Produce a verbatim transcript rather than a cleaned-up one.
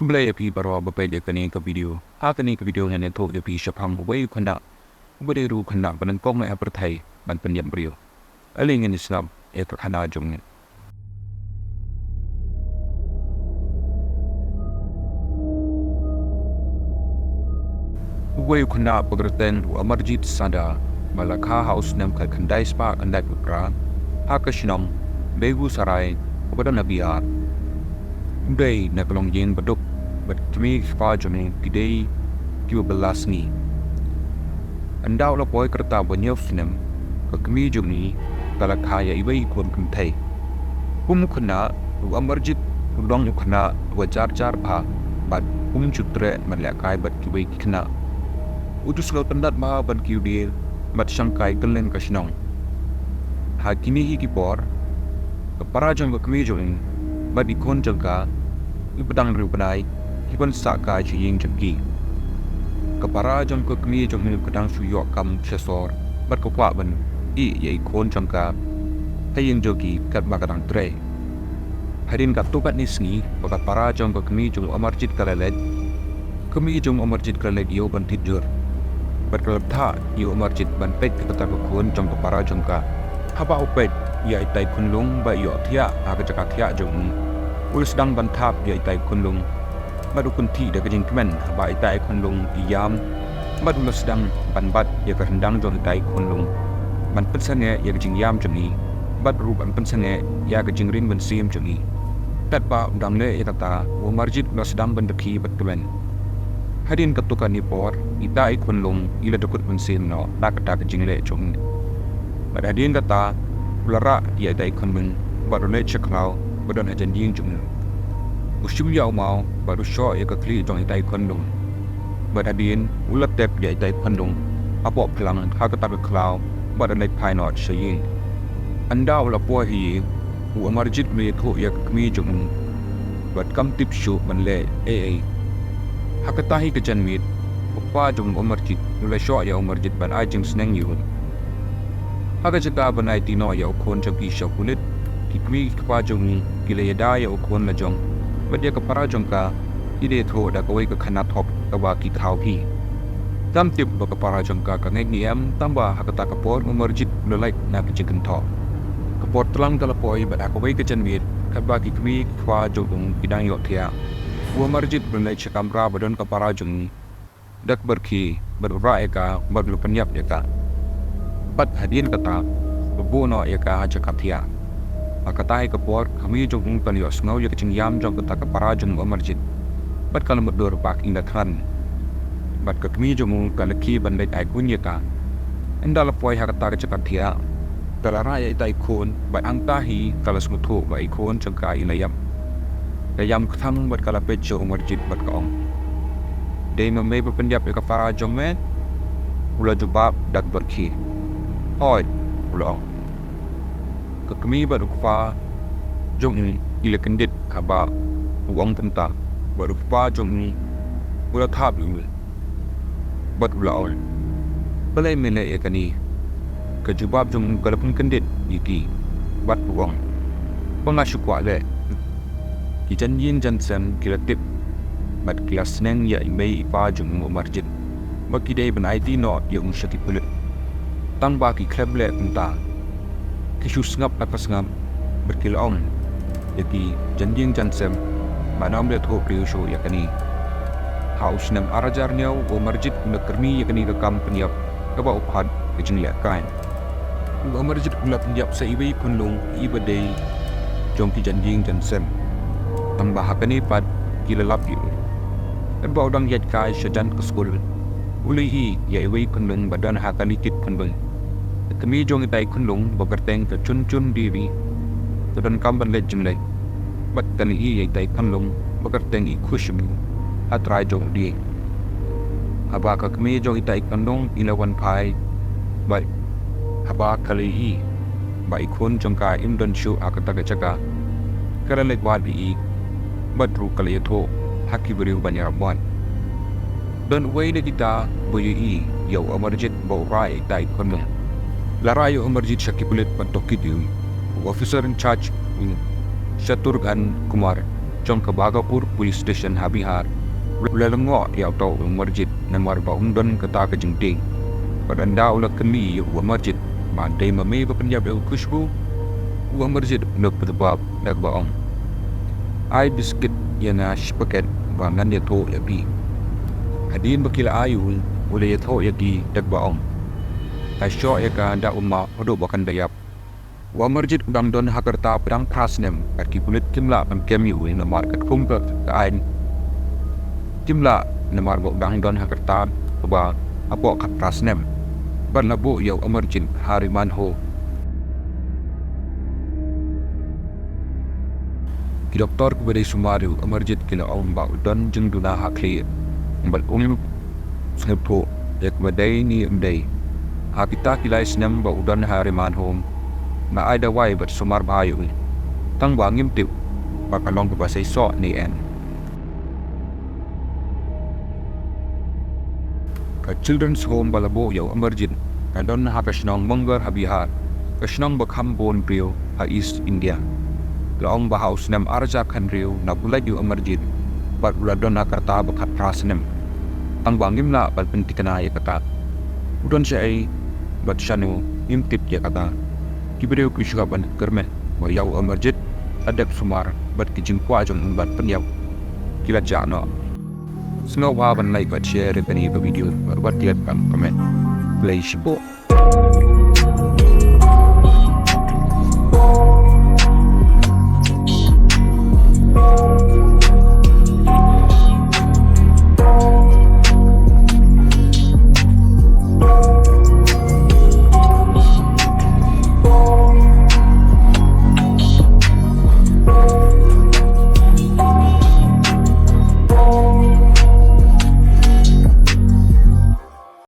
Khublei ïa phi baroh ba peit ïa kane ka video. Ha kane ka video ngan ïathuh ïa phi shaphang uwei u khynnah uba dei ruh u khynnah ba nyngkong eh ha pyrthei ban pynïap briew. Ale ngin ïa sngap ïa ka khana jong ngi. Uwei u khynnah ba kyrteng u Amarjit Sada, ba la kha ha u snem khatkhyndai spah khyndai phew phra ha ka shnong Begusarai, kaba don ha Bihar. U dei na ka longïing ba duk, bad ki kmie ki kpa jong u ki dei kiba bylla sngi. Ynda u la poi ka rta ba hynñiew snem, ka kmie jong u ka la kha ïa iwei i khun kynthei. Kum u khynnah, u Amarjit u long u khynnah uba jar jar bha, bad um ju treh ban lehkai bad kiwei ki khynnah. U ju sngewtynnad bha ban kiew die bad shangkai kylleng ka shnong. Ha kine hi ki por, ka para jong ka kmie jong u bad i khun jong ka, iba dang hynriew bnai, ki ban sah kai sha ïing jong ki. Ka para jong ka kmie jong u ka dang shu ïoh kam sha sor bad ka kwah ban ïeh ïa i khun jong ka ha ïing jong ki katba ka dang trei. Hadien katto katne sngi ba ka para jong ka kmie jong u Amarjit ka la leit, ka kmie jong u Amarjit ka la leit ïew ban thied jur bad ka la thah ïa u Amarjit ban peit ïa kata ka khun jong ka para jong ka. Haba u peit ïa itai i khunlung ba ïohthiah ha ka jaka thiah jong u, u la sdang ban thap ïa itai i khunlung bad u kynthih da ka jingkmen haba itai i khunlung i ïam, bad u la sdang ban bat ïa ka ryndang jong itai i khunlung ban pynsangeh ïa ka jingïam jong i, bad ruh ban pynsangeh ïa ka jingring mynsiem jong i. Katba u dang leh ïa kata, u Amarjit u la sdang ban rkhie bad kmen. Hadien katto katne por, itai i khunlung i la dkut mynsiem noh na kata ka jingleh jong u. Bad hadien kata, u la rah ïa itai i khunlung bad u leit sha khlaw ba don ha jingïing jong u. U shim ïa u maw bad u shoh ïa ka khlieh jong itai i khunlung. Bad hadien u la tep ïa itai i khunlung hapoh phlang ha kata ka khlaw bad u leit phai noh sha ïing. Ynda u la poi ha ïing, u Amarjit u la ïathuh ïa ka kmie jong u bad kam tip shuh ban leh ei ei. Ha kata hi ka janmiet, u kpa jong u Amarjit u la shoh ïa u Amarjit ban ai jingsneng ïa u. Ha ka jaka ban aiti noh ïa u khun jong ki sha pulit, ki kmie ki kpa jong u ki la ïada ïa u khun la jong bad ïa ka para jong ka, ki da ïathuh da kawei ka khana thok kaba ki khaw hi. Kam tip ba ka para jong ka ka ngeit ne em, tangba ha kata ka por u Amarjit u la lait na ka jingkynthoh. Ka por tlang ka la poi bad ha kawei ka janmiet, katba ki kmie ki kpa jong u ki dang ïohthiah, u Amarjit u la leit sha kamra ba don ka para jong u da kaba rkhie bad u rah ïa ka bad u la pynïap ïa ka. Bad hadien kata, u la buh noh ïa ka ha jaka thiah. Ha kata hi ka por, ka kmie jong u ka la ïohsngew ïa ka jingïam jong kata ka para jong u Amarjit bad ka la mutdur ba kin da khlad. Bad ka kmie jong u ka la khie ban leit ai khuid ïa ka. Ynda la poi ha kata ka jaka thiah, ka la rah ïa itai i khun bad hangta hi ka la sngewthuh ba i khun jong ka i la ïap. Ka ïam kthang bad ka la peit sha u Amarjit bad ka ong, "Dei ma me ba pynïap ïa ka para jong me?" U la jubab da kaba rkhie. "Hooid," u la ong. Ka kmie bad u kpa jong u ki la kyndit haba u ong kumta, bad u kpa jong u u la thap ïa u bad u la ong, "Balei me leh ïa kane?" Ka jubab jong u ka la pynkyndit ïa ki bad u ong, "Ba nga shu kwah leh." Ki jan ïing jan sem ki la tip bad ki la sneng ïa i mei i pa jong u Amarjit ba ki dei ban aiti noh ïa u sha ki pulit. Tangba ki khlem leh kumta. Ki shu sngap la ka sngap bad ki la ong ïa ki jan ïing jan sem ba ym leh thoh briew shuh ïa kane. Ha u snem ar hajar hynñiew u Amarjit u la kyrmi ïa kane ka kam pynïap kaba u phah ka jinglehkai. U Amarjit u la pynïap sa iwei i khunlung iba dei jong ki jan ïing jan sem. Tangba ha kane pat ki la lap ïa u. Katba u dang ïaid kai sha jan ka skul, u la ïohi ïa iwei i khunlung ba don ha kane ka kit khunlung. Ka kmie jong itai i khunlung ba kyrteng ka Chunchun Devi ka donkam ban leit jingleit bad ka la ïohi ïa itai i khunlung ba kyrteng i Khushbu ha trai jong u dieng. Haba ka kmie jong itai i khunlung i la wan phai bad haba ka la ïohi ba i khun jong ka im don shuh ha kata ka jaka, ka la leit wad ïa i bad ruh ka la ïathuh ha ki briew ban ïarap wad. Don uwei na kita ba ïohi ïa u Amarjit ba u rah ïa itai i khunlung. La rah ïa u Amarjit sha ki pulit ban tohkit ïa u. U officer in charge u Shatrughan Kumar jong ka Bhagatpur Police Station ha Bihar, u la lyngngoh ïa uta u Amarjit namar ba um don kata ka jingtieng. Bad ynda u la kylli ïa u Amarjit ba dei ma me ba pynïap ïa u Khushbu, u Amarjit u la jubab da kaba ong, "Ai biskit ïa nga shi paket ba ngan ïathuh ïa phi." Hadien ba ki la ai u, u la ïathuh ïa ki da kaba ong, "Ai shoh ïa ka da u ma haduh ba kan da ïap." U Amarjit u dang don ha ka rta ba dang phra snem, bad ki pulit kim lah ban kem ïa u namar katkum ka aiñ. Kim lah namar ba u dang don ha ka rta kaba hapoh khatphra snem. Bad la buh ïa u Amarjit ha remand home. Ki doktor kiba dei sumar ïa u Amarjit ki la ong ba u don jingduna ha khlieh bad um sngewthuh ïa kaba dei ne ym dei. Ha kita ki lai snem ba u don ha remand home, nga ai dawai bad sumar bha ïa u, tang ba ngim tip ba ka long kaba seisoh ne em. Ka Children's Home ba la buh ïa u Amarjit ka don ha ka shnong Mangar ha Bihar, ka shnong ba kham bun briew ha East India. La ong ba ha u snem ar hajar khathynriew la pynlait ïa u Amarjit bad u la don ha ka rta ba khatphra snem. Tang ba ngim lah ban pynthikna ïa kata u don shaei bad shano, ngim tip ïa kata. Ki briew ki shu kwah ban kyrmen ba ïa u Amarjit la dep sumar bad ki jingkwah jong u ban pynïap ki la jah noh. Sngewbha ban like bad share ïa kane ka video bad wat klet ban comment. Khublei shibun.